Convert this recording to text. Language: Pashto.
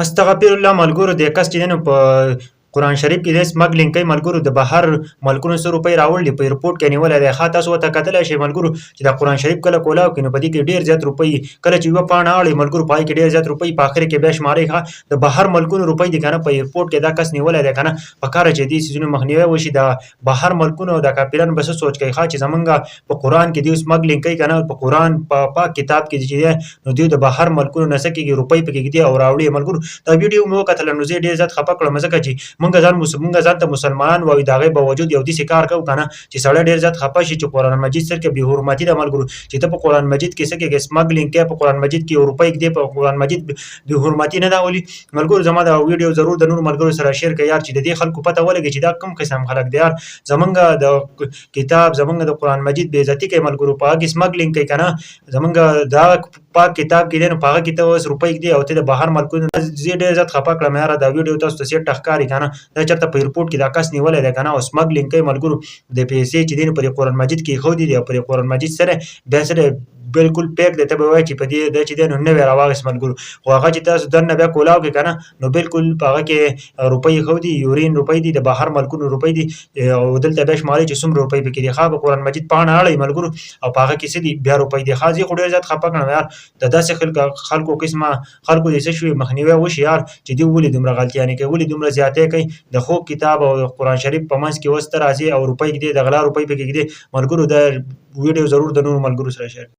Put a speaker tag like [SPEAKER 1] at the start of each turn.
[SPEAKER 1] استغفر الله ملګرو، د کس چې دی نو په قرآن شریف کې د سمګلینګ کوي ملګرو، د بهر ملکونو څه روپۍ راوړلې، په ایرپورټ کې نیولی دی. ښه، تاسو ورته کتلی شئ ملګرو چې دا قرآن شریف کله کولاو کړي نو په دې کې ډېر زیات روپۍ، کله چې یوه پاڼه اړوي ملګرو، په هغې کې ډېر زیات روپۍ، په اخر کې بیا شماري. ښه، د بهر ملکونو روپۍ دي که نه، په ایرپورټ کې دا کس نیولی دی که نه. په کار چې دې څیزونو مخنیوی وشي. د بهر ملکونو دا کافران به څه سوچ کوي؟ ښه، چې زمونږ په قرآن کې دیو سمګلینګ کوي که نه، په قرآن په پاک کتاب کې چې دی نو دیو د بهر ملکونو نه څه کېږي، روپۍ پکې ږدي او راوړي. ملګرو، دا ویډیو مې وکتله نو زه یې ډېر زیات خفه کړم، ځکه چې مونږ ځان ته مسلمانان وایو، د هغې باوجود یو داسې کار کوو که نه چې سړی ډېر زیات خفه شي چې قرآن مجید سره کې بې حرمتي ده. ملګرو، چې ته په قرآن مجید کې څه کېږي، سمګلینګ کوې، په قرآن مجید کې روپۍ ږدې، په قرآن مجید بې حرمتي نه ده ولي؟ ملګرو، زما دا ویډیو ضرور د نورو ملګرو سره شیر کړئ یار، چې د دې خلکو پته ولګي چې دا کوم قسم خلک دي یار، زمونږ د کتاب، زمونږ د قرآن مجید بې عزتي کوي. ملګرو، په هغه کې سمګلینګ کوي که نه، زمونږ دا پاک کتاب کې دی نو په هغه کې ته اوس روپۍ ږدې او ته د بهر ملکونو. زه ډېر زیات خفه کړم یاره. دا ویډیو تاسو ته سیټ ښکاري که نه، دا چېرته په ایرپورټ کې دا کس نیولی دی که نه او سمګلینګ کوي. ملګرو، د پیسې چې دی نو پر قرآن مجید کې ایښودي دي او پر قرآن مجید سره بیا سره بالکل پیک دی، ته به وایې چې په دې دا چې دی نو نوی راواخیست. ملګرو، خو هغه چې تاسو دننه بیا کولاو کې که نه نو بالکل په هغه کې روپۍ ایښودي، یورین روپۍ دي، د بهر ملکونو روپۍ دي او دلته بیا شماري چې څومره روپۍ پکې دي. ښه، په قرآن مجید پاڼه اړوي ملګرو او په هغه کې څه دي، بیا روپۍ دي. ښه، زه خو ډېر زیات خفه کړم یار. د داسې خلکو قسمه خلکو دې څه شوي مخنیوی وشي یار، چې دوی ولې دومره غلطیانې کوي، ولې دومره زیاتی کوي؟ د ښو کتاب او د قرآن شریف په منځ کې اوس ته راځې او روپۍ ږدې، د غلا روپۍ پکې ږدې. ملګرو، دا ویډیو ضرور د نورو ملګرو سره شیر کړئ.